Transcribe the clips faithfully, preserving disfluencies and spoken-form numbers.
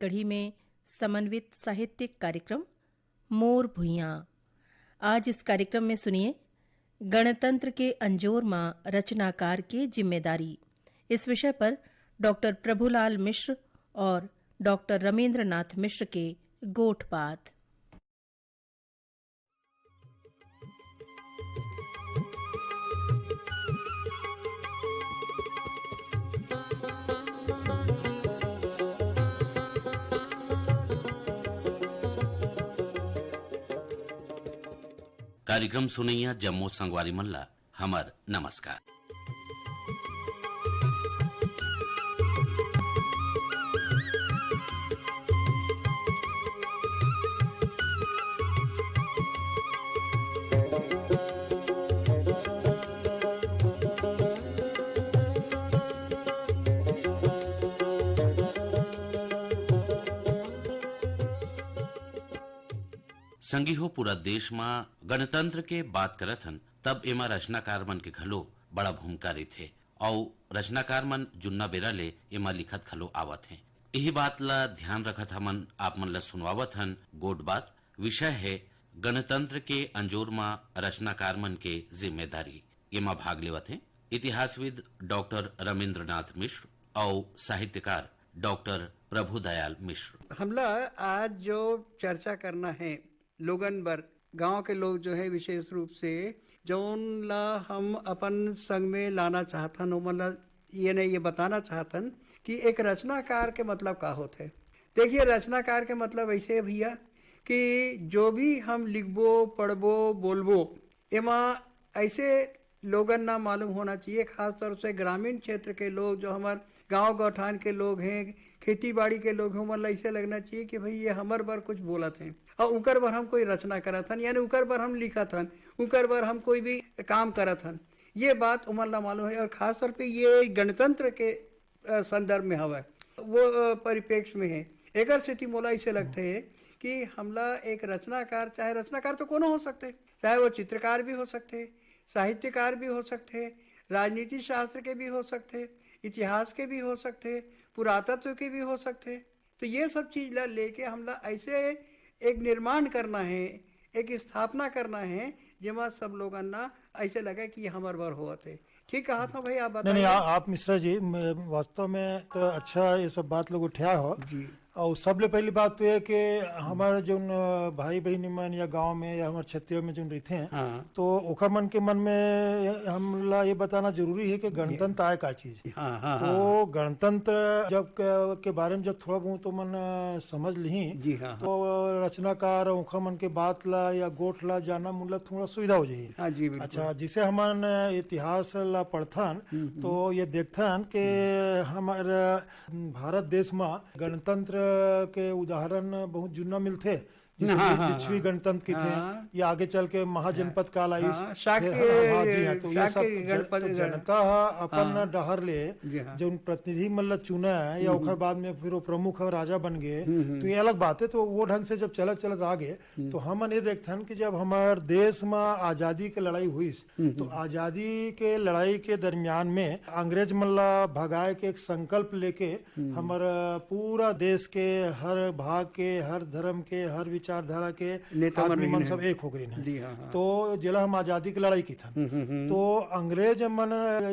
कड़ी में समन्वित साहित्यिक कार्यक्रम मोर भुइयां। आज इस कार्यक्रम में सुनिए गणतंत्र के अंजोर मा रचनाकार के जिम्मेदारी। इस विषय पर डॉक्टर प्रभुलाल मिश्र और डॉक्टर रमेंद्रनाथ मिश्र के गोठ बात। कार्यक्रम सुनइया जम्मो संगवारी मन ला हमर नमस्कार। संगी हो, पूरा देश म गणतंत्र के बात करत हन, तब एमा रचनाकार मन के घलो बड़ा भूमिका रहिथे। अउ रचनाकार मन जुन्ना बेरा ले एमा लिखत घलो आवत हें। इही बात ला ध्यान रखत हमन आप मन ला सुनवावत हन गोठ बात। विषय हे गणतंत्र के अंजोर म रचनाकार मन के जिम्मेदारी। एमा भाग लेवत हें इतिहासविद डॉक्टर रमेंद्रनाथ मिश्र अउ साहित्यकार डॉक्टर प्रभुदयाल मिश्र। हमला आज जो चर्चा करना है लोगन बर, गांव के लोग जो है विशेष रूप से, जौन ला हम अपन संग में लाना चाहथन, ओमन ला ये नहीं ये बताना चाहथन कि एक रचनाकार के मतलब का होथे। देखिए, रचनाकार के मतलब ऐसे है भैया कि जो भी हम लिखबो, पढ़बो, बोलबो, एमा ऐसे लोगन ना मालूम होना चाहिए, खास तौर से ग्रामीण क्षेत्र के लोग, जो हमर गांव गौठान के लोग हैं, खेती बाड़ी के लोग हैं, ओमन ला ऐसे लगना चाहिए कि भाई ये हमर बर कुछ बोलत हैं और उकर बर हम कोई रचना करत हन, यानी उकर बर हम लिखत हन, उकर बर हम कोई भी काम करत हन। ये बात ओमन ला मालूम है। और खास तौर पे ये गणतंत्र के अ, संदर्भ में हवय, वो, अ, परिप्रेक्ष्य में है। एकर सेती मोला ऐसे लगथे कि हमला एक रचनाकार, चाहे रचनाकार तो कोनो हो सकथे, चाहे वो चित्रकार भी हो सकथे, साहित्यकार भी हो सकथे, राजनीति शास्त्र के भी हो सकथे, इतिहास के भी हो सकथे, पुरातत्व के भी हो सकथे। तो ये सब चीज ला लेके हमला ऐसे एक निर्माण करना है, एक स्थापना करना है, जेमा सब लोगन ना ऐसे लगे कि ये हमर बर होवत है। ठीक कहा था भाई, आप नहीं नहीं बताइए। आ, आप मिश्रा जी, मैं वास्तव में तो अच्छा ये सब बात लोग उठाया हो। जी। और सबले पहली बात तो ये कि हमारे जो भाई बहनी मन या गांव में या हमारे क्षेत्र में जो रहते हैं, हाँ। तो ओकर मन के मन में हमला ये बताना जरूरी है कि गणतंत्र आय का चीज। हाँ, हाँ, तो हाँ। गणतंत्र जब के, के बारे में जब थोड़ा बहुत तो मन, अ, समझ लिही, जी, हाँ, हाँ। तो रचनाकार ओखर मन के बात ला या गोठ ला जानना मुला थोड़ा सुविधा हो जाही। हाँ जी, बिल्कुल। अच्छा, जिसे हमन इतिहास ला पढ़थन, हम्म, हम्म। तो ये देखथन कि हम्म। हमर भारत देश म गणतंत्र के उदाहरण बहुत जुन्ना मिलथे। जैसे हाँ, हाँ, लिच्छवी हाँ। गणतंत्र की थे, हाँ। ये आगे चल के महाजनपद काल आइस। हाँ, शाक्य, फिर, हाँ, जी हाँ, तो ये शाक्य सब जन-, गणपति तो गण-, जनता ह अपन हाँ। डहर ले जी हाँ। जौन प्रतिनिधि मन ल चुना है या हम्म। ओखर बाद में फिर वो प्रमुख ह, राजा बन गए, हम्म, हम्म। तो ये अलग बात है। तो वो ढंग से जब चलत चलत आ गए, हम्म। तो हमन ये देखथन कि जब हमार देश म आजादी के लड़ाई हुई, हम्म, तो हम्म। आजादी के लड़ाई के दरमियान में अंग्रेज मन ला भगाए के एक संकल्प लेके हम्म। हमर पूरा देश के हर भाग के, हर धर्म के, हर विचारधारा के नेता मन आदमी मन रहिन सब हैं। एक हो गए हैं। जी, हाँ, हाँ। तो जेला हम आजादी के लड़ाई किथन। हम्म, हम्म, हम्म। तो अंग्रेज मन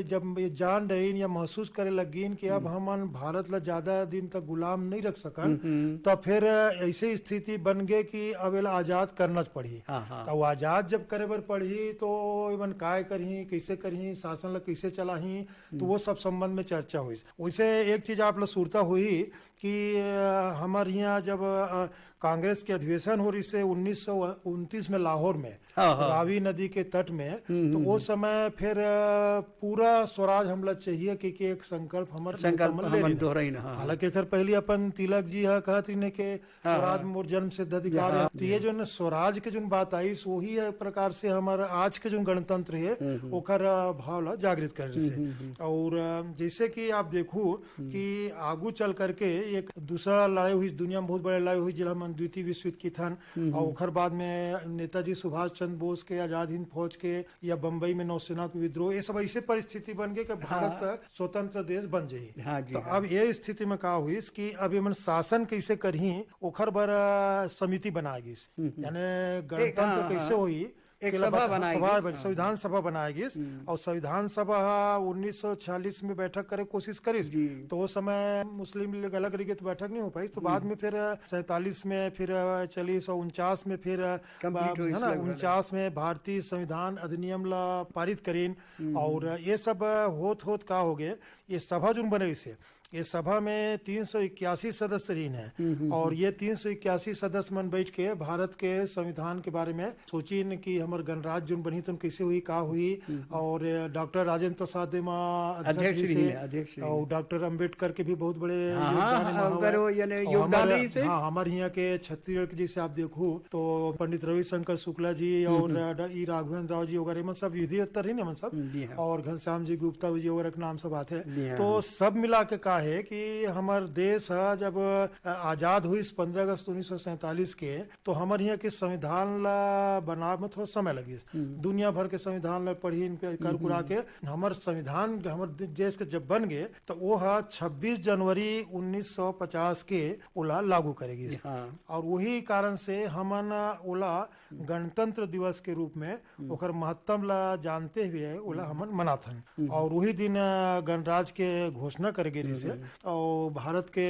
जब ये जान डरिन या महसूस करे लगिन कि अब हम्म। हमन भारत ला ज्यादा दिन तक गुलाम नहीं रख सकन, हम्म, हम्म। तो फिर ऐसे स्थिति बन गए कि अब एला आजाद करना पड़ही। हाँ, हाँ। तो आजाद जब करे बर पड़ही, तो एमन काय करही, कैसे करही, शासन ला कैसे चलाही, तो हम्म। वो सब संबंध में चर्चा हुई। वैसे एक चीज आप ला सुरता हुई कि, अ, हमर यहाँ जब, अ, कांग्रेस के अधिवेशन हो रही से उन्नीस सौ उनतीस में लाहौर में, हाँ, हाँ। रावी नदी के तट में, हम्म, तो हम्म, वो हम्म। समय फिर, अ, पूरा स्वराज हमला चाहिए कि, कि एक संकल्प हमर संकल्प नेता मन ले हमन रहिन। दोहराइन, हाँ, हाँ। हालांकि एकर पहले अपन तिलक जी ह कहत रहिन के हाँ, स्वराज हाँ। मोर जन्म सिद्ध अधिकार हाँ। है। तो ये जो न स्वराज के जो बात आई, सो वही एक प्रकार से हमर आज के जो गणतंत्र है, हम्म, हम्म। ओकर, अ, भाव ला जागृत करे हम्म, से। हम्म, हम्म। और, अ, जैसे कि आप देखू हम्म। कि आगू चल करके एक दूसरा लड़ाई हुई, दुनिया में बहुत बड़े लड़ाई हुई, जेला हमन द्वितीय विश्व युद्ध किथन। और ओखर बाद में नेताजी सुभाष चंद्र बोस के आजाद हिंद फौज के या बम्बई में नौसेना के विद्रोह, ये सब ऐसे परिस्थिति बन गए कि भारत स्वतंत्र देश बन जाही। हाँ जी, तो हाँ। अब ये स्थिति में का हुई कि अब ये मन शासन कैसे करही, ओखर बर अ, समिति बनाए गिस। यानी गणतंत्र हाँ, कैसे हाँ। होई, एक तेला सभा बना-, बनाए सभा गिस। बन-, संविधान सभा बनाए गिस। और संविधान सभा ह उन्नीस सौ छियालीस में बैठक करे कोशिश करिस। जी। तो उस समय मुस्लिम लीग अलग रह गए, तो बैठक नहीं हो पाई। तो बाद में फिर सैंतालीस में, फिर चालीस और उनचास में, फिर Complete होइस है ना, लगभग। उनचास में भारतीय संविधान अधिनियम ला पारित करीन। और ये सब होत होत का हो गए, ये सभा जोन बने से, ये सभा में तीन सौ इक्यासी सदस्य रहिन है। और ये तीन सौ इक्यासी सदस्य मन बैठ के भारत के संविधान के बारे में सोचिन कि हमर गणराज्य जोन बनही, तो कैसे हुई, का हुई। और डॉक्टर राजेंद्र प्रसाद एमा अध्यक्ष अध्यक्ष रहिस रहिन हे। है, अध्यक्ष रहिन। और डॉक्टर अंबेडकर के भी बहुत बड़े हाँ, योगदान हाँ, एमा ओकर हवय। वो, यानी और योगदान हमर, रहिस हे। हाँ, हमर यहाँ के छत्तीसगढ़ के जैसे आप देखो तो पंडित रविशंकर शुक्ला जी और ड-, ई राघवेंद्र राव जी वगैरह, एमन सब विधि उत्तर ही ने, एमन सब। जी हाँ। और घनश्याम जी गुप्ता जी वगैरह के नाम सब आते जी हाँ। तो सब मिला के का है कि हमर देश है जब अ, आजाद हुई पंद्रह अगस्त उन्नीस सौ सैंतालीस के, तो हमर यहाँ के संविधान ला बना में थोड़ा समय लगी। दुनिया भर के संविधान ला पढ़ी, इनके कर कुरा के हमर संविधान, हमर दे-, देश के जब बन गए, तो वो है छब्बीस जनवरी उन्नीस सौ पचास के ओला लागू करेगी। हाँ। और वही कारण से हमन ओला गणतंत्र दिवस के रूप में ओकर महत्तम ला जानते हुए ओला हमन मनाथन। और वही दिन अ, गणराज्य के घोषणा करे गे रहिस हे। और भारत के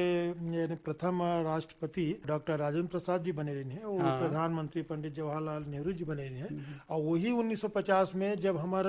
यानी प्रथम राष्ट्रपति डॉक्टर राजेंद्र प्रसाद जी बने रहिन हे, और हाँ। प्रधानमंत्री पंडित जवाहरलाल नेहरू जी बने रहिन हे। और वही उन्नीस सौ पचास में जब हमर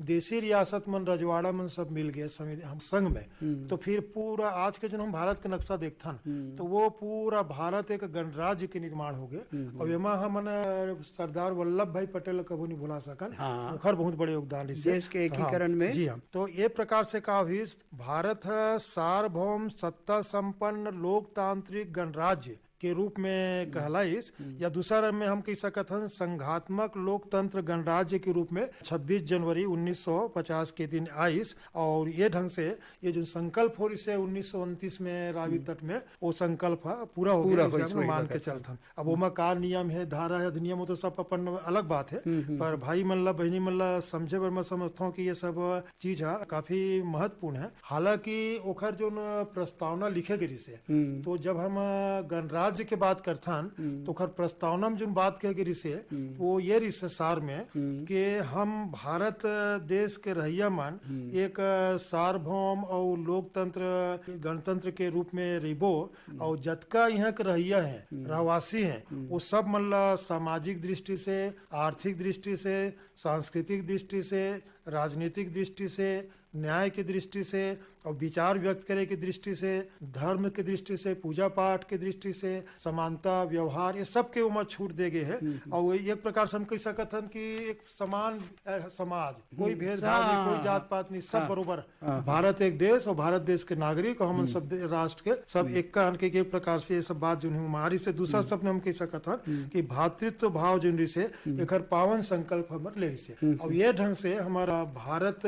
देसी रियासत मन, रजवाड़ा मन सब मिल गए संविधान, हम संघ में, तो फिर पूरा आज के जो हम भारत के नक्शा देखथन, तो वो पूरा भारत एक गणराज्य के निर्माण हो गए। और एमा हमन अ, सरदार वल्लभ भाई पटेल ला कभू नहीं भुला सकन। हाँ। ओखर बहुत बड़े योगदान रहिस हे। देश के एकीकरण में। जी हाँ। तो ये प्रकार से का हुई, भारत ह सार्वभौम सत्ता संपन्न लोकतांत्रिक गणराज्य के रूप में कहलाइस, या दूसरा में हम कह सकत हन संघात्मक लोकतंत्र गणराज्य के रूप में छब्बीस जनवरी उन्नीस सौ पचास के दिन आइस। और ये ढंग से ये जो संकल्प हो रहिस हे उन्नीस सौ उनतीस में रावी तट में, वो संकल्प ह पूरा हो पूरा गया, होइस, इसे हम वही मान बात के है। चलथन। अब ओमा का नियम है, धारा है, अधिनियम हो, तो सब अपन अलग बात है, पर भाई मन ला, बहनी मन ला समझे बर मैं समझता हूँ कि ये सब चीज है काफी महत्वपूर्ण है। हालांकि ओखर जो प्रस्तावना लिखे गे रहिस हे, तो जब हम अ, गणराज्य के बात करथन, तो ओखर प्रस्तावना में जो बात कहे गे रहिस हे, वो ये रहिस हे सार में कि हम भारत देश के रहइया मन एक अ, सार्वभौम और लोकतंत्र, गणतंत्र के रूप में रहिबो, और जतका यहाँ के रहइया है, रहवासी हैं, वो सब मन ला सामाजिक दृष्टि से, आर्थिक दृष्टि से, सांस्कृतिक दृष्टि से, राजनीतिक दृष्टि से, न्याय के दृष्टि से और विचार व्यक्त करे के दृष्टि से, धर्म के दृष्टि से, पूजा पाठ के दृष्टि से, समानता, व्यवहार, ये सब के ओमा छूट दे गए है। और वो एक प्रकार से हम कह सकत हन कि एक समान अ, समाज, कोई भेदभाव नहीं, कोई जात पात नहीं, सब बरोबर। भारत एक देश और भारत देश के नागरिक और हमन सब दे-, राष्ट्र के सब एक कान के, के प्रकार से ये सब बात जो है हमारी से दूसरा शब्द में हम कह सकत हन कि भातृत्व भाव जो रहिस हे, एकर पावन संकल्प हमर ले रहिस हे। और ये ढंग से हमारा भारत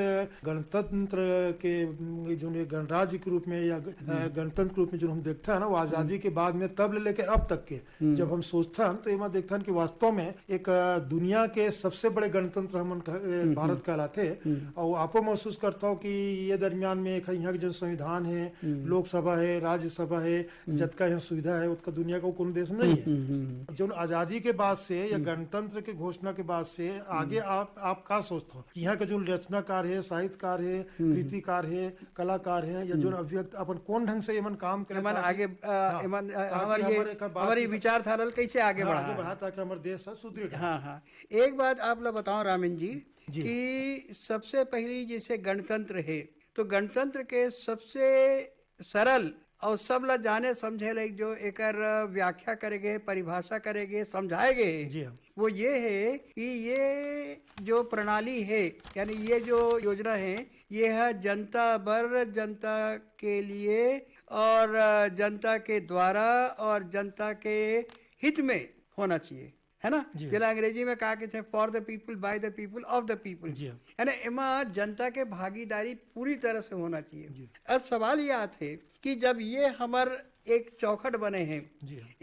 गणतंत्र के, उम, जो ये गणराज्य के रूप में या ग-, अ, गणतंत्र के रूप में जो हम देखते हैं ना, वो आजादी के बाद में तब ले लेकर अब तक के जब हम सोचथन तो एमा देखथन कि वास्तव में एक अ, दुनिया के सबसे बड़े गणतंत्र हमन कह, ए, भारत कहलाथे। और आपो महसूस करता हो कि ये दरमियान में एक यहाँ के जो संविधान है, लोकसभा है, राज्यसभा है, जतका यहाँ सुविधा है, उतका दुनिया का कोनो देश में नहीं है। जो आजादी के बाद से या गणतंत्र के घोषणा के बाद से आगे आप आप का सोचते हो कि यहाँ के जो रचनाकार है, साहित्यकार है, कृतिकार है, कलाकार है, या जो अभिव्यक्त अपन कौन ढंग से एमन काम करे, एमन ताकि आगे, अ, हाँ, एमन, अ, ताकि हमारी, हमारे का बात हमारी चीत विचारधारा ल कैसे आगे हाँ, बढ़ा आगे है? बढ़ा, ताकि हमारे देश है सुदृढ़ है। हाँ, हाँ। एक बात आप ला बताओ रामेन जी, जी। कि सबसे पहली जैसे गणतंत्र है, तो गणतंत्र के सबसे सरल और सब ला जाने समझे लायक जो एकर व्याख्या करे गए, परिभाषा करे गए, समझाए गए, जी हाँ। वो ये है कि ये जो प्रणाली है, यानी ये जो योजना है, ये है जनता बर, जनता के लिए और जनता के द्वारा और जनता के हित में होना चाहिए, है ना? जी। जेला अंग्रेजी में कहा कहते हैं, for the people, by the people, of the people। जी हाँ। है ना? एमा जनता के भागीदारी पूरी तरह से होना चाहिए। अब सवाल ये आते कि जब ये हमर एक चौखट बने हे।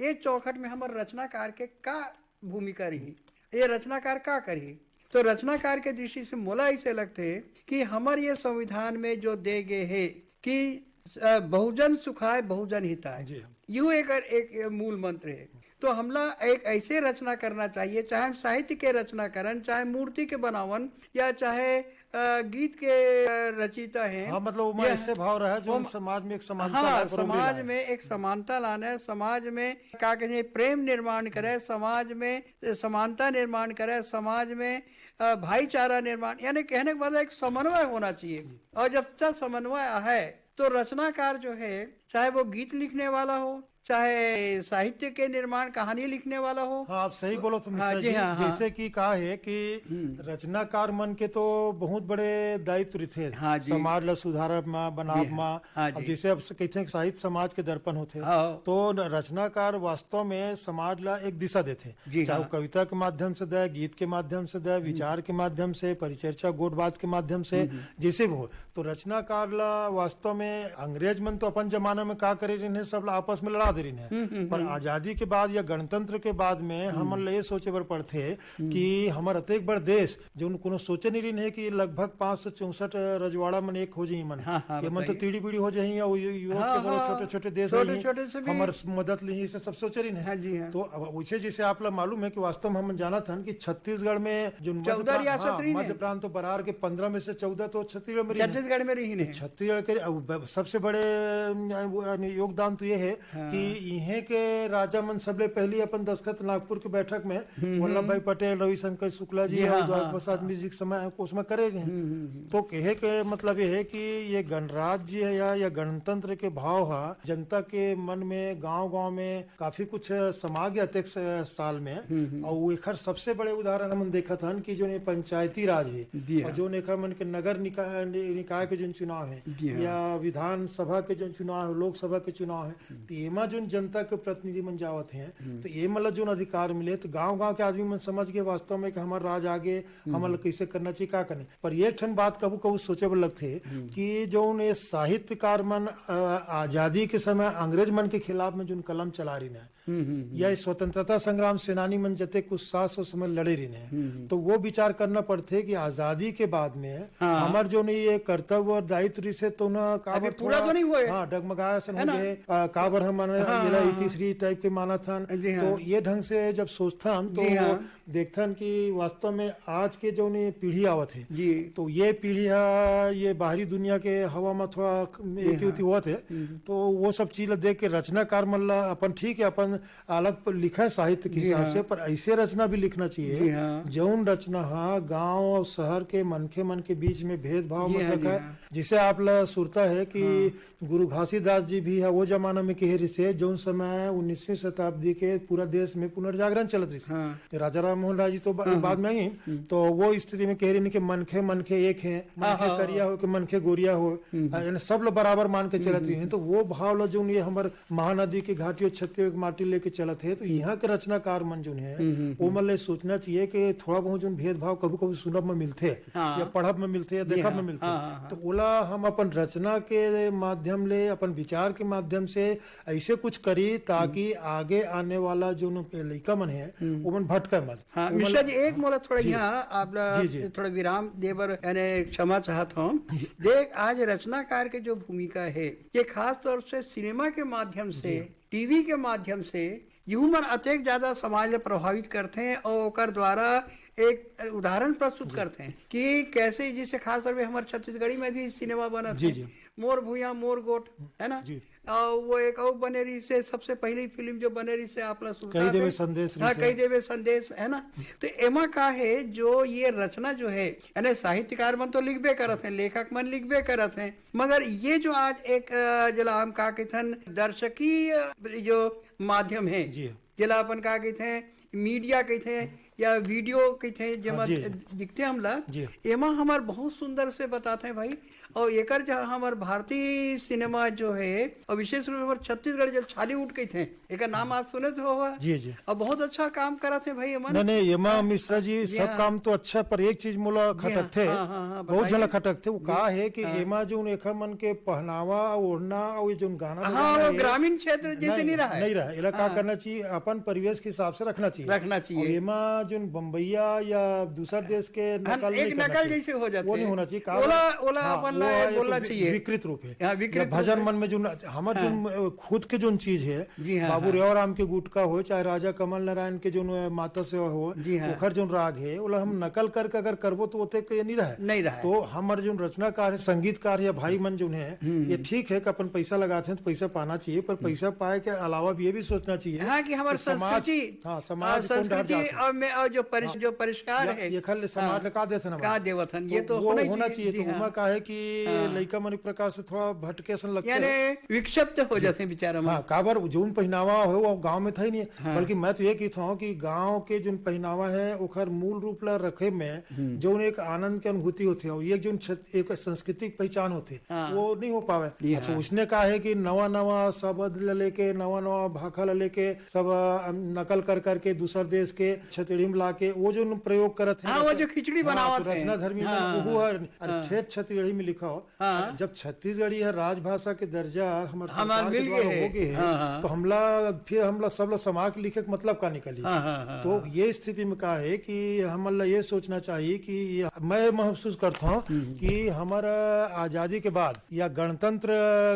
ये चौखट में हमर रचनाकार के का भूमिका रही, ये रचनाकार का करही? तो रचनाकार के दृष्टि से मोला ऐसे लगथे कि हमर ये संविधान में जो दे गे हे कि अ, बहुजन सुखाय, बहुजन हिताय। यू एकर एक मूल मंत्र हे। तो हमला एक ऐसे रचना करना चाहिए, चाहे हम साहित्य के रचना करन, चाहे मूर्ति के बनावन, या चाहे अ, गीत के अ, रचयिता हे। हाँ, मतलब, ओमा या ऐसे भाव रहे जो ओम- समाज में एक समानता हाँ, ला, गौरव समाज मिला है। में एक समानता लाना है, समाज में का कहे, प्रेम निर्माण करे, समाज में समानता निर्माण करे, समाज में अ, भाईचारा निर्माण, यानी कहने का मतलब एक समन्वय होना चाहिए। और जब तक समन्वय है तो रचनाकार जो है, चाहे वो गीत लिखने वाला हो, चाहे साहित्य के निर्माण, कहानी लिखने वाला हो। हाँ, आप सही बोलो तो मिश्रा हाँ, जी, जी, हाँ, हाँ। जैसे कि का है कि हम्म। रचनाकार मन के तो बहुत बड़े दायित्व रहिथे, हाँ जी। समाज ला सुधारब मा, बनाब जी हाँ, मा। हाँ अब जी। जैसे अब स-, कहते हैं कि साहित्य समाज के दर्पण होथे, हाँ। तो न-, रचनाकार वास्तव में समाज ला एक दिशा देथे, जी चाहे हाँ। वो कविता के माध्यम से दे, गीत के माध्यम से दे, हम्म। विचार के माध्यम से, परिचर्चा, गोठ बात के माध्यम से, हम्म, हम्म। जैसे भी हो। तो रचनाकार ला वास्तव में अंग्रेज मन तो अपन जमाना में का करे रहिन हे, सब ला आपस में लड़ा दे रहिन हे। हम्म, हम्म, पर हम्म। आजादी के बाद या गणतंत्र के बाद में हम्म। हमन ला ये सोचे बर पड़थे हम्म। कि हमर अतेक बड़ देश, जो कोनो सोचे नहीं रहिन हे कि लगभग पाँच सौ चौसठ रजवाड़ा मन एक हो जाही मन। हाँ, हाँ, ये मन तो बताइए। तीड़ी बीड़ी हो जाही, या वो यू-, यूरोप हाँ, के बड़े हाँ। छोटे-छोटे देश रही, छोटे-छोटे से भी हमर मदद लिही, इसे सब सोचे रहिन हे। हाँ जी, हाँ। तो अब वैसे जैसे आप ला मालूम है कि वास्तव में हम जानत हन कि छत्तीसगढ़ में जो मध्य चौदह प्रांत, रियासत हाँ, रहिन हे। मध्य प्रांत तो बरार के पन्द्रह में से चौदह तो छत्तीसगढ़ में रहिन हे। छत्तीसगढ़ में रहिन तो हे। छत्तीसगढ़ के अब ब-, सबसे बड़े, अम, वो, यानी योगदान तो ये है हाँ। कि इहें के राजा मन सबले पहली अपन दस्तखत नागपुर के बैठक में हम्म, वल्लभ भाई हम्म। पटेल, रविशंकर शुक्ला जी जी, और हाँ, द्वारका हाँ, प्रसाद हाँ। मिश्र जी के समय उसमें करे रहे हैं। हम्म, हम्म, हम्म। तो कहे के मतलब ये है कि ये गणराज्य है या, या गणतंत्र के भाव हा जनता के मन में, गांव-गांव में काफी कुछ समा गया अतेक स-, साल में। हम्म, हम्म। और वो एकर सबसे बड़े उदाहरण हमन देखत हन कि जो ये पंचायती राज है जी और हाँ। जो एकर मन के नगर निका-, नि-, निकाय के जो चुनाव है जी हाँ। या विधानसभा के जो चुनाव है, लोकसभा के चुनाव है, हम्म। तो एमा जो जनता के प्रतिनिधि मन जावत हैं, हम्म। तो एमन ला जो अधिकार मिले, तो गांव-गांव के आदमी मन समझ गए वास्तव में कि हमार राज आगे, हम्म। हमन ला कैसे करना चाहिए, का करना। पर एक ठन बात कभू-कभू सोचे बर लगथे हम्म। कि जौन ये साहित्यकार मन, अ, आजादी के समय अंग्रेज मन के खिलाफ में जौन कलम चला रहिन हे, हम्म, हम्म, हम्म। या स्वतंत्रता संग्राम सेनानी मन जतेक उत्साह से उस समय लड़े रहिन हे, हम्म, हम्म। तो वो विचार करना पड़थे कि आजादी के बाद में हाँ। हमर जौन ये कर्तव्य और दायित्व रहिसे, तो ना अभी काबर पूरा थोड़ा, तो नहीं हुआ है। हाँ, डगमगाए असन है हो ना? गए, अ, काबर हमन हाँ, ये ला हाँ, हाँ। इतिश्री टाइप के मानत हन। जी हाँ। तो ये ढंग से जब सोचथन, तो जी हाँ। देखथन कि वास्तव में आज के जौन ये पीढ़ी आवत हे, जी। तो ये पीढ़ी हा ये बाहरी दुनिया के हवा में थोड़ा जी एती हाँ। उती होवत हे, हम्म। तो वो सब चीज ला देख के रचनाकार मन ला अपन, ठीक है, अपन अलग प-, लिखा है साहित्य के जी हिसाब हाँ। से, पर ऐसे रचना भी लिखना चाहिए, जी हाँ। जौन रचना हा गांव और शहर के मनखे मन के बीच में भेदभाव जी मत हाँ, जी रखा है। हाँ। जैसे आप ला सुरता है कि हाँ। गुरु घासीदास जी भी है, वो जमाना में कहे रहिसे, जौन समय उन्नीसवीं शताब्दी के पूरा देश में पुनर्जागरण चलत रहिसे। हाँ। तो राजा राम मोहन राय जी तो बा-, हाँ, बाद हाँ। में आई, हम्म। तो वो स्थिति में कहे रहिन कि मनखे, मनखे एक है, हाँ, मनखे हाँ, करिया हाँ। हो कि मनखे गोरिया हो, हम्म। आ, यानी सब लोग बराबर मान के चलत हम्म, रहिन। हम्म। तो वो भाव ला जौन ये हमर महानदी के घाटी और छत्तीसगढ़ के माटी लेके चलत है, तो हम्म। यहाँ के रचनाकार मन जौन है, हम्म, हम्म, वो हम्म। मन ले सोचना चाहिए कि थोड़ा बहुत जौन भेदभाव कभी-कभी सुनब में मिलथे, हाँ। या पढ़ब में मिलथे, या जी देखब हाँ, में मिलथे, हाँ, हाँ, हाँ। तो ओला हम अपन रचना के माध्यम ले, अपन विचार के माध्यम से ऐसे कुछ करी ताकि हम्म। आगे आने वाला जो न लइका मन है, हम्म। वो मन भटके मत। हाँ, वो मन मिश्रा जी, एक मोला थोड़ा जी। यहाँ आप ला जी, जी। थोड़ा विराम दे बर, यानी क्षमा चाहत हूँ। जी। देख, आज रचनाकार के जो भूमिका है, ये खास तौर से सिनेमा के माध्यम से, जी। टीवी के माध्यम से, यहू मन अतेक ज्यादा समाज ले प्रभावित करथे और ओकर द्वारा एक उदाहरण प्रस्तुत जी। करथे कि कैसे, जैसे खास तौर पे हमर छत्तीसगढ़ी में भी सिनेमा बनत जी, हे, जी। मोर भुइयां मोर गोठ, है ना? जी। और वो एक और बने रहिसे, सबसे पहली फिल्म जो बने रहिसे, आप ला सुरता कही देवे से, संदेश हाँ, रहिसे। कही देवे संदेश, है ना? तो एमा का है, जो ये रचना जो है, यानी साहित्यकार मन तो लिखबे करत हैं, लेखक मन लिखबे करत हैं, मगर ये जो आज एक, अ, जेला हम का कहिथन, दर्शकीय, अ, जो माध्यम है, जी। जेला अपन का कहिथे, मीडिया कहिथे या वीडियो कहिथे, जेमा हाँ, जी। दिखथे हमला, जी। एमा हमर बहुत सुंदर से बताथे भाई, अउ एकर जहाँ हमर भारतीय सिनेमा जो हे, अउ विशेष रूप से हमर छत्तीसगढ़ जो छॉलीवुड कहिथे, एकर नाम आप सुने तो होगा। जी, जी। अउ बहुत अच्छा काम करत हे भाई एमन। नहीं, नहीं, एमा मिश्रा जी, जी सब हाँ। काम तो अच्छा, पर एक चीज मोला जी हाँ, खटकथे, हाँ, हाँ, हाँ, बहुत झन ला बताइए। खटकथे, वो जी, का हे कि हाँ। एमा जोन एखर मन के पहनावा, ओढ़ना अउ ये जोन गाना हाँ, बजाना वो हे, ग्रामीण क्षेत्र जैसे नहीं, नहीं रहा है। नहीं रहा। एला का हाँ। करना चाहिए, अपन परिवेश के हिसाब से रखना चाहिए। रखना चाहिए। अउ एमा जोन बम्बईया या दूसर देश के हाँ, नकल एक नहीं करना नकल चाहिए। जैसे हो जाथे। वो नहीं होना चाहिए। का ओला, ओला हाँ, अपन वो ला है, बोलना तो वि-, चाहिए। विकृत रूप है। हाँ, विकृत या भजन रूप है। मन में जोन हमर हाँ। जोन, अ, खुद के जोन चीज है, जी हाँ, बाबू हाँ। रेवाराम के गुटका हो, चाहे राजा कमल नारायण के जोन, अ, माता सेवा हो, जी हाँ। ओखर जोन राग है, ओला हम नकल करके अगर करबो तो ओते के नहीं रहे। नहीं रहे। तो हमर जोन रचनाकार है, संगीतकार या भाई मन जोन है, हम्म। ये ठीक है कि अपन पैसा लगाते हैं तो पैसा पाना चाहिए, पर हम्म। पैसा पाए के अलावा भी ये भी सोचना चाहिए हाँ, कि हमारी कि समाज, संस्कृति, हाँ, समाज आ, कौन डहर संस्कृति जात है। और में, और जो परिस-, हाँ। जो परिष्कार या है, ये खल समाज हाँ। ला का देत हन हमारे? का देवत हन? तो ये तो वो होना ही होना चाहिए। चाहिए, जी तो हाँ। ओमा का है कि हाँ। लइका मन एक प्रकार से थोड़ा भटके असन लगथे। यानी विक्षिप्त हो जी। जाथे बेचारा मन। हाँ, काबर जोन पहिनावा हो, वो गाँव में था ही नहीं। हाँ। बल्कि मैं तो ये कहता हूँ कि गाँव के जोन पहिनावा है, ओखर मूल रूप ला रखे में हम्म। जोन एक आनंद के अनुभूति होथे, और ये जोन छत-, एक सांस्कृतिक पहचान होथे, हाँ। वो नहीं हो पावे। जी अच्छा, हाँ। उसने का है कि नवा-नवा शब्द ले लेके, नवा-नवा भाखा ले लेके, सब, अ, नकल कर करके दूसर देश के छतेड़ी में लाके वो जोन प्रयोग करत हे, हाँ, वो रचना जो खिचड़ी हाँ, बनावत तो हे। रचना धर्मी हाँ, मन, हाँ, वो हाँ। हर, अरे, हाँ। ठेठ छतेड़ी में लिखा हो। हाँ। जब छत्तीसगढ़ी ह राजभाषा के दर्जा हमर हमार सरकार के मिल द्वारा गए हे। हो गए हे, हाँ, हाँ। तो हमला, फिर हमला सबला समा के लिखे के मतलब का निकली? हाँ, हाँ, हाँ, तो हाँ। ये स्थिति में का है कि हमला ये सोचना चाहिए कि ये, मैं महसूस करता हूँ हम्म। कि हमारा आजादी के बाद या गणतंत्र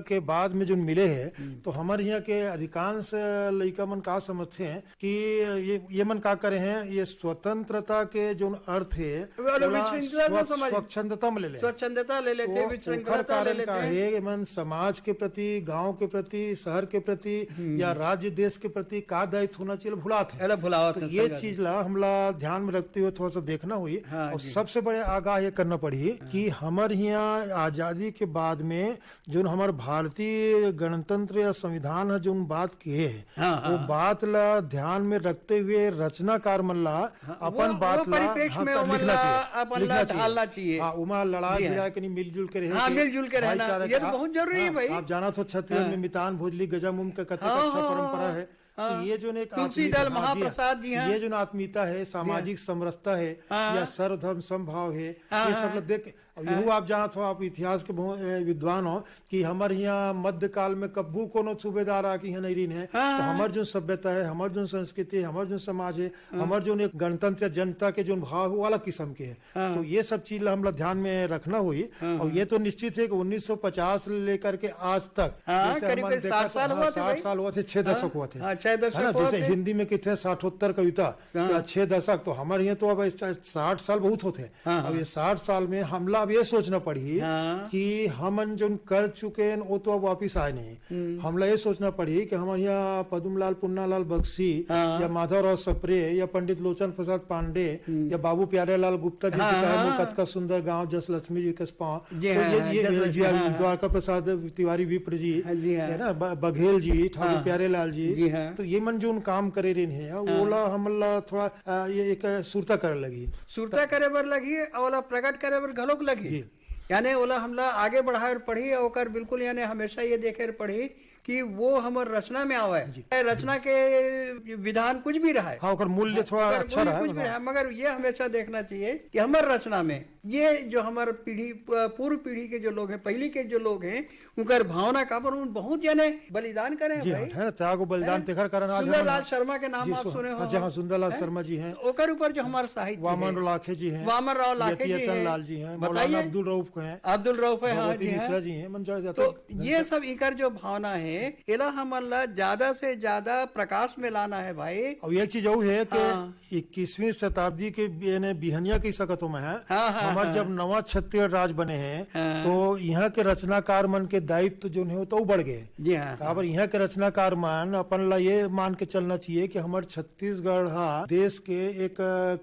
के बाद में जो मिले हे, हम्म। तो हमर यहाँ के अधिकांश लइका मन का समझथे कि ये, ये मन का करे हैं, ये स्वतंत्रता के जो अर्थ है, अरे, ओला विचलित स्व-, समझ। स्वच्छंदता में ले ले। स्वच्छंदता ले लेथे, तो विचलितता ओखर ले कारण का लेथे। है, ये मन समाज के प्रति, गांव के प्रति, शहर के प्रति हम्म। या राज्य देश के प्रति का दायित्व होना चाहिए, भुलात है। एला भुलावत तो है, ये सही बात चीज है। ला हमला ध्यान में रखते हुए थोड़ा सा देखना हुई। हाँ और जी। सबसे बड़े आगाह ये करना पड़ी हाँ। कि हमर यहाँ आजादी के बाद में जोन हमर भारतीय गणतंत्र या संविधान ह जोन बात किए हे, हाँ, वो हाँ। बात ला ध्यान में रखते हुए रचनाकार मन ला हाँ, अपन वो, बात वो ला, परिप्रेक्ष्य हाँ, में ओमन लिखना ला चाहिए, अपन लिखना ला चाहिए। ढालना चाहिए। हाँ, ओमा लड़ाई जी हाँ। भिड़ाई के नहीं, मिलजुल के रहे हाँ, के, मिलजुल के रहना, भाईचारा ये का, तो बहुत जरूरी है हाँ, भाई। आप जानत हो छत्तीसगढ़ हाँ। में मितान भोजली गजामुम का कतेक हाँ, अच्छा हाँ, परंपरा हाँ। है। हाँ। तो ये जोन एक तुलसीदल आत्मीयता, हाँ जी, महाप्रसाद जी हैं। ये जोन आत्मीयता है, जी हाँ। सामाजिक समरसता है, हाँ, या हाँ। सर्वधर्म समभाव है, हाँ, ये सब हाँ। लोग देख, अब हाँ। यहू आप जानत हो, आप इतिहास के बहु-, ए, विद्वान हो कि हमर यहाँ मध्यकाल में कब्बू कोनो सूबेदार आके यहाँ नहीं रहिन है। हाँ, तो हाँ। हमर जो सभ्यता है, हमर जो संस्कृति है, हमर जो समाज है, हाँ। हमर जो एक गणतंत्र या जनता के जो भाव है, वो अलग किस्म के है। हाँ। तो ये सब चीज ला हमला ध्यान में रखना होई। हाँ, और हाँ। ये तो निश्चित है कि उन्नीस सौ पचास ले लेकर के आज तक, हाँ, जैसे करीब हमन करीब देखा साठ साल हाँ, हुआ थे साठ भाई। साल हुआ थे, छह हाँ। दशक हुआ थे। हाँ, छह दशक है ना? हुआ जैसे थे। हिंदी में कहते हैं साठोत्तर कविता, हाँ। तो छह दशक, तो हमारे यहाँ तो अब ऐसा साठ साल बहुत होते हैं। हाँ, अब हाँ। ये साठ साल में हमला अब ये सोचना पड़ी हाँ। कि हमन जोन कर चुके हैं, वो तो अब वापिस आए नहीं। हम्म। हमला ये सोचना पड़ी कि हमर यहाँ पद्मलाल, पुन्नालाल बख्शी हाँ। या माधवराव सप्रे या पंडित लोचन प्रसाद पांडे हम्म। या बाबू प्यारेलाल गुप्ता जी हाँ, से कहे, हाँ। "मोर कतका सुंदर गांव, जस लक्ष्मी जी कस पाँव।" जी तो हाँ, ये, हाँ, ये, जस ये, लक्ष्मी, ये हाँ, हाँ। द्वारका प्रसाद तिवारी विप्र जी, हाँ, जी हाँ। है ना, ब-, बघेल जी, ठाकुर हाँ। प्यारेलाल जी, जी हाँ। तो ये मन जोन काम करे रहिन हे, हाँ। ओला हमला थोड़ा, अ, ये एक सुरता करे लगी। सुरता करे बर लगही, अउ ओला प्रकट करे बर घलोक लगही। जी। यानी ओला हमला आगे बढ़ाए बर पड़ही, अउ ओकर बिल्कुल यानी हमेशा ये देखे बर पड़ही कि वो हमर रचना में आवे। जी। चाहे रचना के विधान कुछ भी रहे। हाँ, ओकर मूल्य हाँ, थोड़ा ओकर अच्छा मूल्य रहे, कुछ भी हाँ। रहे, मगर ये हमेशा देखना चाहिए कि हमर रचना में ये जो हमर पीढ़ी, प-, पूर्व पीढ़ी के जो लोग हैं, पहली के जो लोग हैं, उनकर भावना का पर उन बहुत जने बलिदान करे हैं जी हाँ, भाई। है ना, त्याग और बलिदान हैं? तेखर कारण आज सुंदरलाल हमन शर्मा के नाम जी, आप सु-, सुने हो। हाँ जी हाँ, सुंदरलाल हैं? शर्मा जी हैं। तो ओकर ऊपर जो हमार साहित्य वामन है, राव लाखे जी हैं, वामन राव लाखे जी यतियतन हैं। लाल जी हैं, मौलाना बताइए। अब्दुल रऊफ हैं, अब्दुल रऊफ है, हाँ भगवती जी हैं। मिश्रा जी हैं, मन जो तो ये सब इकर जो भावना है, एला हमन ला ज्यादा से ज्यादा प्रकाश में लाना है भाई। और ये चीज और है कि हाँ। इक्कीसवीं शताब्दी के बि-, यानी बिहनिया कह सकत हो मैं, हाँ, हाँ, हमर हाँ। जब नवा छत्तीसगढ़ राज बने हैं, हाँ। तो यहाँ के रचनाकार मन के दायित्व जोन है, वो तो बढ़ गए। जी हाँ, काबर हाँ। यहाँ के रचनाकार मन अपन ला ये मान के चलना चाहिए कि हमर छत्तीसगढ़ हा देश के एक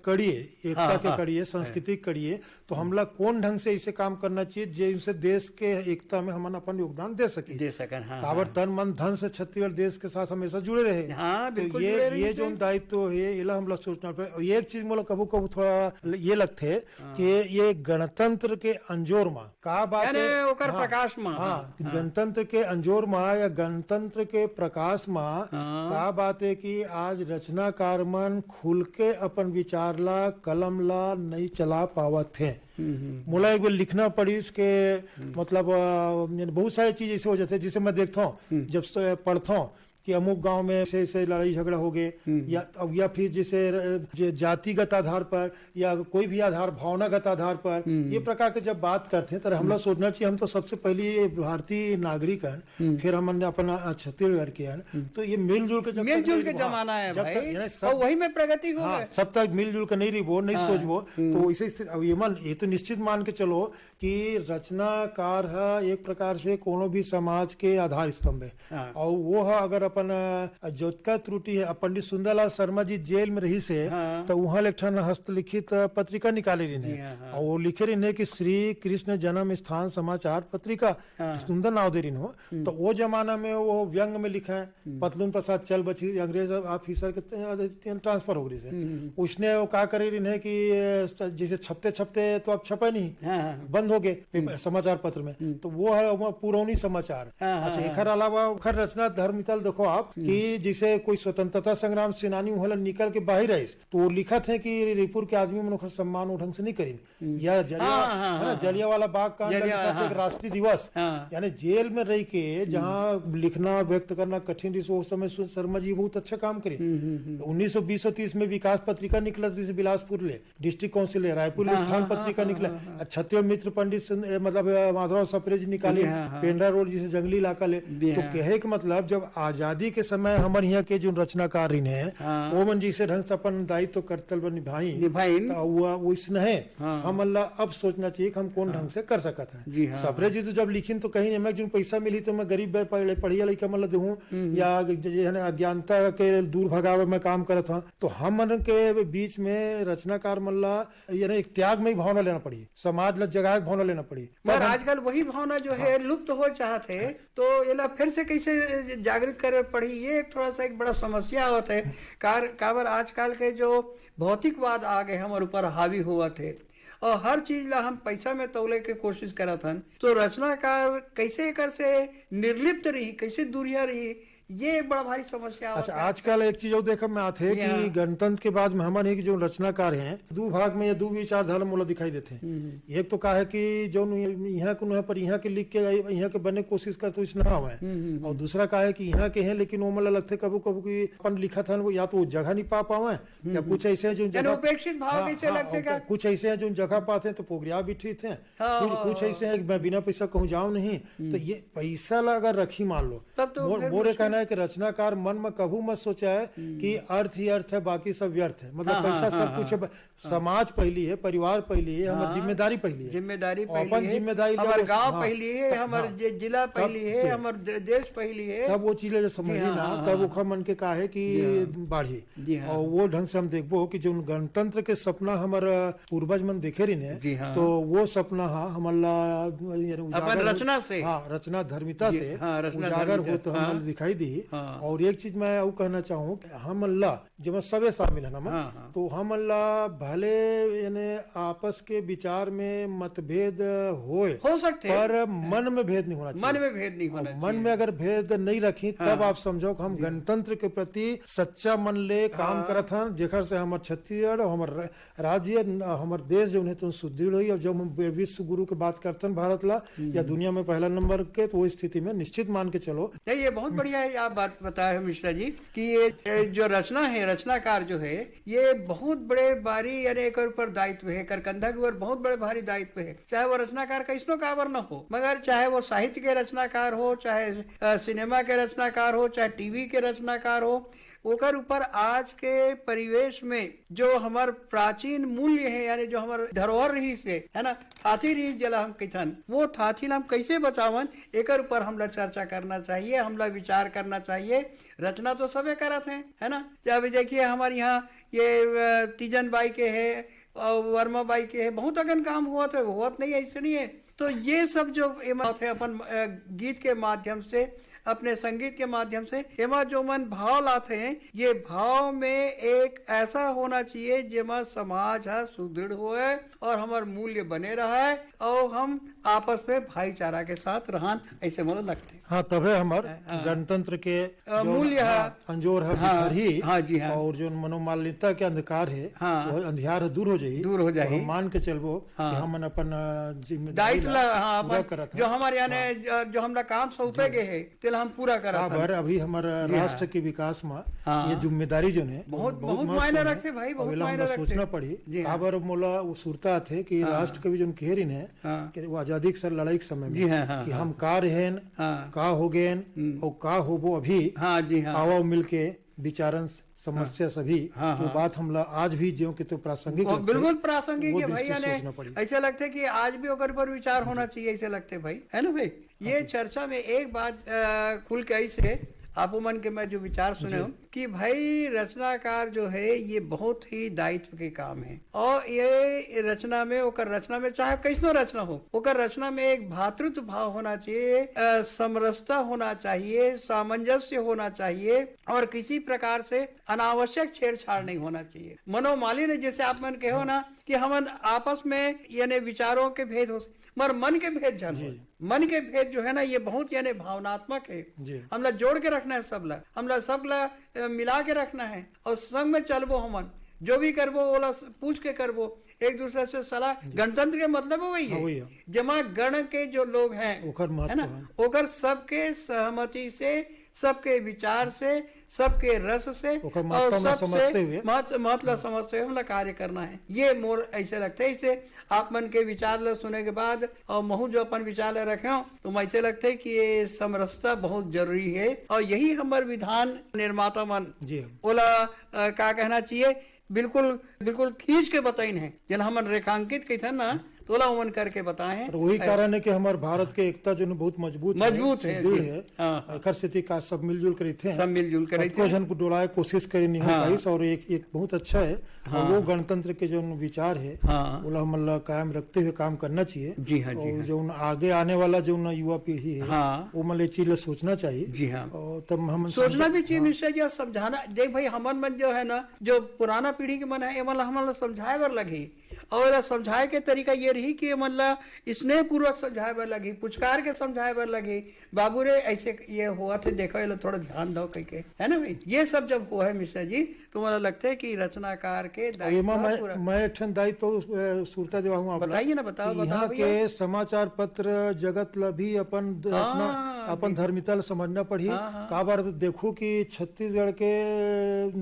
कड़ी है, एकता हाँ, के हाँ। कड़ी है, हाँ। सांस्कृतिक कड़ी है, तो हमला कौन ढंग से ऐसे काम करना चाहिए, जे इनसे देश के एकता में हमन अपन योगदान दे सके। दे सकन, हाँ, काबर हाँ। तन मन धन से छत्तीसगढ़ देश के साथ हमेशा जुड़े रहे। हाँ, तो बिल्कुल ये जुड़े रहिस ये हे। जोन दायित्व हे, एला हमला सोचना पड़े। और एक चीज मोला कभू कभू थोड़ा ये लगथे हाँ। कि ये गणतंत्र के अंजोर मा का बात याने हे? ओकर हाँ, प्रकाश मा, हाँ, हाँ, हाँ। गणतंत्र के अंजोर मा या गणतंत्र के प्रकाश मा हाँ। का बात हे कि आज रचनाकार मन खुल के अपन विचार ला, कलम ला नइ चला पावत हे। हम्म, हम्म। मोला एक बार लिखना पड़िस के, हम्म। मतलब, अ, यानी बहुत सारी चीज ऐसे हो जाथे, जिसे मैं देखता हूँ, हम्म। जब से पढ़ता हूँ कि अमुक गांव में ऐसे, ऐसे लड़ाई झगड़ा हो गए, हम्म। या, अब या फिर जैसे, अ, जे जातिगत आधार पर या कोई भी आधार, भावनागत आधार पर, हम्म। ये प्रकार के जब बात करते हैं, तो हमला हम्म। सोचना चाहिए, हम तो सबसे पहले ये भारतीय नागरिक हैं, हम्म। फिर हमन अपन, अ, छत्तीसगढ़ के हैं, हम्म। तो ये मिलजुल के जब तक मिलजुल नहीं के हुआ, जमाना है जब भाई, तक, यानी सब और वही में प्रगति हो हाँ, गए। सब तक मिलजुल के नहीं रहिबो, नहीं हाँ। सोचबो, हम्म। तो इसे स्थिति, अब ये मान, ये तो निश्चित मान के चलो कि रचनाकार ह एक प्रकार से कोनो भी समाज के आधार स्तंभ है। हाँ। और वो ह अगर अपन, अ, जोतका त्रुटि है, अब पंडित सुंदरलाल शर्मा जी जेल में रहिस हे, हाँ। तो उहाँ ले एक ठन हस्तलिखित, अ, पत्रिका निकाले रहिन हे। जी, हाँ, हाँ। और वो लिखे रहिन हे कि श्री कृष्ण जन्म स्थान समाचार पत्रिका, हाँ। सुंदर नाव दे रहिन हो। हम्म। तो वो जमाना में वो व्यंग में लिखा है, हम्म। पतलून प्रसाद चल बची, अंग्रेज ऑफिसर के त-, ट्रांसफर हो गई से। हम्म, हम्म। उसने वो का करे रहिन हे कि, अ, जैसे छपते छपते तो अब छपे नहीं, हाँ, हाँ, हाँ। बंद हो गए पेपर, हम्म। समाचार पत्र में। हम्म। तो वो है वो पुरौनी समाचार। हाँ, हाँ, अच्छा, हाँ। एकर अलावा ओकर रचना धर्मिता ल देखो आप हम्म। कि जैसे कोई स्वतंत्रता संग्राम सेनानी उहाँ ले निकल के बाहर आइस, तो वो लिखत हे कि रईपुर के आदमी मन ओकर सम्मान वो ढंग से नहीं करिन। हम्म। या जलिया-, हाँ, हाँ, है ना, हाँ, हाँ। जलियांवाला बाग कांड जलिया-, लिखत हे हाँ। एक राष्ट्रीय दिवस। हाँ। यानी जेल में रह के हम्म। जहाँ लिखना, व्यक्त करना कठिन रहिस, वो समय सु-, शर्मा जी बहुत अच्छा काम करिन। हम्म, हम्म, हम्म। तो उन्नीस सौ बीस और तीस में विकास पत्रिका निकलत रहिस बिलासपुर ले, डिस्ट्रिक्ट काउंसिल ले, रायपुर ले हाँ, उत्थान हाँ, पत्रिका हाँ, निकले, हाँ, हाँ। आ छत्तीसगढ़ मित्र पंडित सुन-, ए, मतलब, अ, माधवराव सप्रे जी निकाले, जी, हाँ, हाँ। पेंड्रा रोड जैसे जंगली इलाका ले। जी, तो हाँ। कहे के मतलब, जब आजादी के समय हमर यहाँ के जो रचनाकार रहिन हे, हाँ। वो मन जैसे ढंग से अपन दायित्व कर्तव्य निभाइन, निभाइन। तो वो, वो इसने है। हाँ। हमन ला अब सोचना चाहिए कि हम कौन हाँ। ढंग से कर सकत हैं। जी हाँ। सप्रे जी तो जब लिखिन तो कहिन, "मैं जोन पैसा मिली तो मैं गरीब ब-, पढ़-, पढ़िया लइका मन ला देहूँ, हम्म। या ज-, ज-, यानी अज्ञानता के दूर भगावे में काम करत हूँ।" तो हम मन के बीच में रचनाकार मन ला यानी एक त्याग में ही भावना लेना पड़ी, समाज ला जगाए के भावना लेना पड़ी। मगर तब हम आजकल वही भावना जो है हाँ। लुप्त हो चाहत है, हाँ। तो एला फिर से कैसे जागृत करे पड़ी, ये एक थोड़ा सा एक बड़ा समस्या होत है। कार-, काबर आजकल के जो भौतिकवाद आ गए हमर ऊपर हावी होवत हे और हर चीज ला हम पैसा में तौले के कोशिश करत हन, तो रचनाकार कैसे एकर से निर्लिप्त रही, कैसे दूरिया रही, ये एक बड़ा भारी समस्या अच्छा, होत हे। आजकल एक चीज और देखे में आत हे जी कि हाँ। गणतंत्र के बाद में हमन एक जो रचनाकार हैं, दू भाग में या दू विचारधारा मोला दिखाई देथे। हम्म, हम्म। एक तो का है कि जो नु-, यहाँ के नु है पर यहाँ के लिख के, यहाँ के बने कोशिश करते, वैसे ना आवे। हम्म, हम्म, और हम्म। दूसरा का है कि यहाँ के हैं, लेकिन वो मतलब लगथे कभू कभू कि अपन लिखत हन, वो या तो वो जगह नहीं पा पावे, या हम्म। कुछ ऐसे हैं जो यानी जगह उपेक्षित भाव हाँ, कैसे हाँ, लगथे उप-, का? कुछ ऐसे हैं जो जगह पाते हैं तो पोगरिया भी ठीक थे। हाँ, कुछ, हाँ, कुछ हाँ। ऐसे हैं कि मैं बिना पैसा कहूँ जाऊँ नहीं। हम्म। तो ये पैसा ला अगर रखी मान लो, तब तो मोर, फिर मोर ये मुश्किल। कहना है कि रचनाकार मन में कभू मत सोचा है हम्म। कि अर्थ ही अर्थ है, बाकी सब व्यर्थ है। मतलब हाँ, हाँ, पैसा हाँ, सब कुछ है, हाँ। ब-, हाँ। समाज पहली है, परिवार पहली है, हमर हाँ। जिम्मेदारी पहली है। जिम्मेदारी और पहली अपन है, जिम्मेदारी हमर लो, गाँव हाँ। पहली है, हमर हाँ। जि-, जिला सब पहली है, ठीक। हमर दे-, देश पहली है। तब वो चीज ला जब जी समझी हाँ, ना, हाँ, तब हाँ। ओखर मन के का है कि जी हाँ। बाढ़ी। जी हाँ। और वो ढंग से हम देखबो कि जो गणतंत्र के सपना हमर पूर्वज मन देखे रहिन हे, जी हाँ। तो वो सपना हा हमन ला, यानी अपन उजागर हो-, रचना से। हाँ, रचना धर्मिता जी, से हाँ, रचना उजागर धर्मिता होत से, हमन हाँ। ला दिखाई दी। हाँ। और एक चीज मैं अउ कहना चाहूँ कि हमन ला, जेमा सबे शामिल हन हमन, हाँ, हाँ। तो हमन ला भले यानी आपस के विचार में मतभेद होए, हो सकथे। पर मन में भेद नहीं होना चाहिए। मन में भेद नहीं होना और मन चाहिए। में अगर भेद नहीं रखी, हाँ। तब आप समझो कि हम जी। गणतंत्र के प्रति सच्चा मन ले काम हाँ। करत हन, जेकर से हमर छत्तीसगढ़ और हमर र-, राज्य, न-, हमर देश जो है तो सुदृढ़ होई। और जब हम वि-, विश्व गुरु के बात करते हैं भारत ला हम्म। या दुनिया में पहला नंबर के, तो वो स्थिति में निश्चित मान के चलो। नहीं, ये बहुत बढ़िया है, आप बात बताए हो मिश्रा जी कि ये, ये जो रचना है, रचनाकार जो है, ये बहुत बड़े भारी, यानी एकर ऊपर दायित्व है, एकर कंधा के ऊपर बहुत बड़े भारी दायित्व है। चाहे वो रचनाकार कैसनो काबर न हो, मगर चाहे वो साहित्य के रचनाकार हो, चाहे, अ, सिनेमा के रचनाकार हो, चाहे टीवी के रचनाकार हो, ओकर ऊपर आज के परिवेश में जो हमर प्राचीन मूल्य है, यानी जो हमर धरोहर रहिस हे, है ना, थाथी रहिस जेला हम कहिथन, वो थाथी ला हम कैसे बचावन, एकर ऊपर हमला चर्चा करना चाहिए, हमला विचार करना चाहिए। रचना तो सबे करत हैं, है ना। तो अभी देखिए हमारे यहाँ ये, अ, तीजन बाई के है, अ, वर्मा बाई के है, बहुत अकन काम होवत है, होवत नहीं है, ऐसे नहीं है। तो ये सब जो एमा होत है अपन, अ, गीत के माध्यम से अपने संगीत के माध्यम से, एमा जो मन भाव लाथे, ये भाव में एक ऐसा होना चाहिए जेमा समाज ह सुदृढ़ होए और हमर मूल्य बने रहे और हम आपस में भाईचारा के साथ रहन, ऐसे मोला लगथे। हाँ, तभे हमर हाँ। गणतंत्र के अ, जो मूल्य ह, हाँ, अंजोर ह हाँ, बिखरही हाँ जी, हाँ। और जो मनोमालिन्यता के अंधकार है, हाँ। वो अंधियार ह दूर हो जाही। दूर हो जाही। और मान के चलबो हाँ। कि हमन अपन, अ, जिम्मेदारी दायित्व ला, ला, हाँ, पूरा अपन, करत जो हन। हमारे यानी हाँ। ज-, जो हमरा काम सौंपे जी। गए है, तेला हम पूरा करत हन। काबर अभी हमर जी हाँ। राष्ट्र के विकास में हाँ। ये जिम्मेदारी जो है, बहुत, बहुत बहुत मायने महत्वपूर्ण है। रखथे भाई, और बहुत एला मायने हमला रखथे। सोचना पड़ी। जी हाँ। काबर मोला वो सुरता आथे कि हाँ। राष्ट्र कवि जो कहे रहिन है, हाँ। कि वो आजादी के सर लड़ाई के समय में जी हाँ, हाँ, कि हाँ। हम का रहेन, हाँ। का हो गेन, हम्म। और का होबो अभी, हाँ जी हाँ। आवा मिलके विचारन समस्या हाँ। सभी, हाँ, वो हाँ। बात हमला आज भी ज्यों के तो प्रासंगिक वो लगथे। बिल्कुल प्रासंगिक वो है भाई, दृष्टि यानी सोचना पड़ी। ऐसे लगथे कि आज भी ओकर पर विचार होना जी। चाहिए, ऐसे लगथे भाई, है ना भाई? ये हाँ जी। चर्चा में एक बात, अ, खुल के ऐसे आप मन के मैं जो विचार सुने जी। हूँ कि भाई रचनाकार जो है ये बहुत ही दायित्व के काम है और ये रचना में, ओकर रचना में चाहे कैसनो रचना हो, ओकर रचना में एक भातृत्व भाव होना चाहिए, अ, समरसता होना चाहिए, सामंजस्य होना चाहिए और किसी प्रकार से अनावश्यक छेड़छाड़ नहीं होना चाहिए। मनोमालिन्य, जैसे आप मन कहो ना कि हमन आपस में यानी विचारों के भेद हो, मगर मन के भेद झन जी। हो। मन के भेद जो है ना, ये बहुत यानी भावनात्मक है। जी। हमला जोड़ के रखना है सबला, हमला सबला, अ, मिला के रखना है और संग में चलबो हमन, जो भी करबो ओला स-, पूछ के करबो, एक दूसरे से सलाह। जी। गणतंत्र के मतलब वही हाँ, है, वही है। जेमा गण के जो लोग हैं, ओकर महत्व है ना, है। ओकर सबके सहमति से, सबके विचार से, सबके रस से ओकर और महत्व ला सबसे समझते हुए। महत्व, महत्व ला हाँ। समझते हुए हमला कार्य करना है। ये मोर ऐसे लगथे, इसे आप मन के विचार ला सुने के बाद और महू जो अपन विचार ला रखे हो, तो मैं ऐसे लगथे कि ये समरसता बहुत जरूरी है और यही हमर विधान निर्माता मन जी। ओला, अ, का कहना चाहिए, बिल्कुल, बिल्कुल खींच के बताइन है, जेन हमन रेखांकित कहिथन ना, तोला ओमन करके बताए हैं। और वही अ, कारण है कि हमार भारत के एकता जो है बहुत मजबूत है, मजबूत है, सुदृढ़ जी। है। हाँ, हाँ। एकर सेती का सब मिलजुल के रहिथे हैं। सब मिलजुल के रहिथे कतको हैं। जन को डोलाए कोशिश करे नहीं हो हाँ। पाइस और एक, एक बहुत अच्छा है। हाँ। और वो गणतंत्र के जो विचार है, हाँ। ओला हमन ला कायम रखते हुए काम करना चाहिए। जी हाँ, जी और हाँ। जो आगे आने वाला जो युवा पीढ़ी है, हाँ। वो मन ला ये चीज ला सोचना चाहिए। जी हाँ। और तब हम सोचना समझ-, भी चाहिए हाँ। मिश्रा जी, और समझाना, देख भाई, हमन मन जो है ना, जो पुराना पीढ़ी के मन है, एमन ला हमन ला समझाए बर लगही। और एला समझाए के तरीका ये रही कि एमन ला स्नेहपूर्वक समझाए बर लगही, पुचकार के समझाए बर लगही, "बाबू रे, ऐसे ये होवत हे, देखो, एला थोड़ा ध्यान दो," कहिके, है ना भाई? ये सब जब होहे मिश्रा जी, तो मोला लगथे कि रचनाकार के अब दायित्व एमा मैं, पूरा मैं एक ठन दायित्व, अ, सुरता देवा हूँ आप ला बताइए ना, बताओ, कि बताओ यहाँ भैया। के समाचार पत्र जगत ला भी अपन द-, हाँ, रचना, अपन जी। धर्मिता ला समझना पड़ही। हाँ, हाँ। काबर देखो कि छत्तीसगढ़ के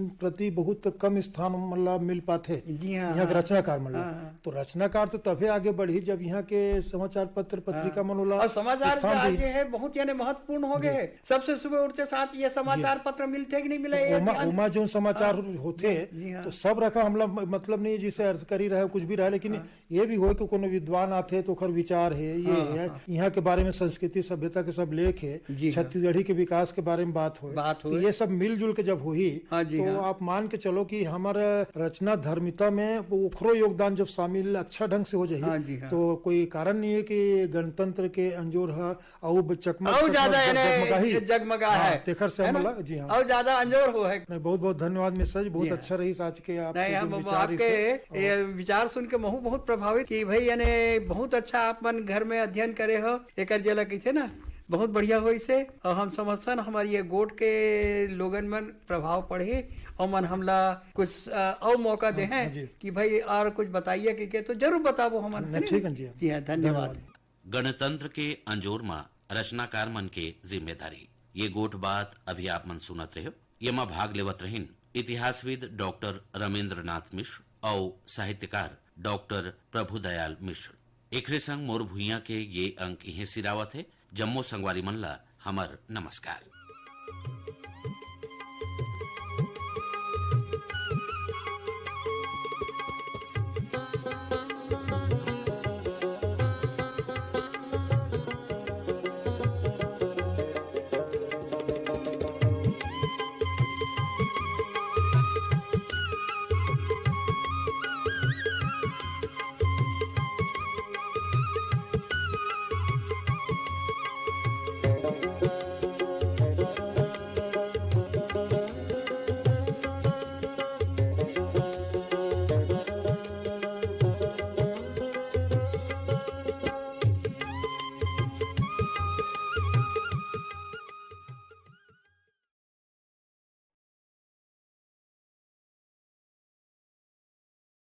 प्रति बहुत कम स्थान मन ला मिल पाथे जी हाँ, यहाँ के हाँ। रचनाकार मन ला। हाँ, हाँ। तो रचनाकार तो तभे आगे बढ़ही जब यहाँ के समाचार पत्र पत्रिका हाँ। मन ओला और समाचार स्थान जो आज दी। ये है बहुत यानी महत्वपूर्ण हो गए जी। है। सबसे सुबह उठते साथ ये समाचार जी। पत्र मिलथे कि नहीं मिले, तो ये ओमा, ध्यान ओमा जोन समाचार हाँ। होथे, जी, जी हाँ। तो सब रखा हमला म-, मतलब नहीं, जिसे अर्थकरी रहे, कुछ भी रहे, लेकिन हाँ। ये भी होय कि कोनो विद्वान आथे तो ओकर विचार हे, ये हाँ, हे, हाँ। यहाँ के बारे में संस्कृति सभ्यता के सब लेख हे, जी हाँ। छत्तीसगढ़ी के विकास के बारे में बात होय, बात तो होय। ये सब मिलजुल के जब होही, हाँ जी तो हाँ। आप मान के चलो कि हमर रचना धर्मिता में वो ओखरो योगदान जब शामिल अच्छा ढंग से हो जाही, हाँ जी हाँ। तो कोई कारण नहीं है कि गणतंत्र के अंजोर ह अउ ब-, चकमक, अउ चकमक ज्यादा जग-, यानी जगमगाही। जगमगा हाँ, है, तेखर से है ना? हमला, जी हाँ। अउ ज्यादा अंजोर हो है। नहीं, बहुत बहुत धन्यवाद मिश्रा जी, बहुत जी हाँ। अच्छा रहीस आज के आपके नहीं, जो हम विचार आपके रहीस हे। ये विचार सुन के महू बहुत प्रभावित कि भाई यानी बहुत अच्छा आप मन घर में अध्ययन करे हो, एकर जेला कहिथे ना, बहुत बढ़िया होइस हे। और हम समझथन हमर ये गोठ के लोगन मन प्रभाव पड़ही और मन हमला कुछ, अ, अउ मौका दे हाँ, हैं हाँ जी। कि भाई और कुछ बताइए कि, कि तो जरूर बताबो हमन, नहीं, है ना? ठीक है जी। जी हाँ, धन्यवाद। धन्यवाद। गणतंत्र के अंजोर म रचनाकार मन के जिम्मेदारी। ये गोठ बात अभी आप मन सुनत रहे हो। येमा भाग लेवत रहिन इतिहासविद डॉक्टर रमेंद्रनाथ मिश्र अउ साहित्यकार डॉक्टर प्रभुदयाल मिश्र। एकरे संग मोर भुइयां के ये अंक इहें सिरावत हे। जम्मो संगवारी मन ला हमर नमस्कार।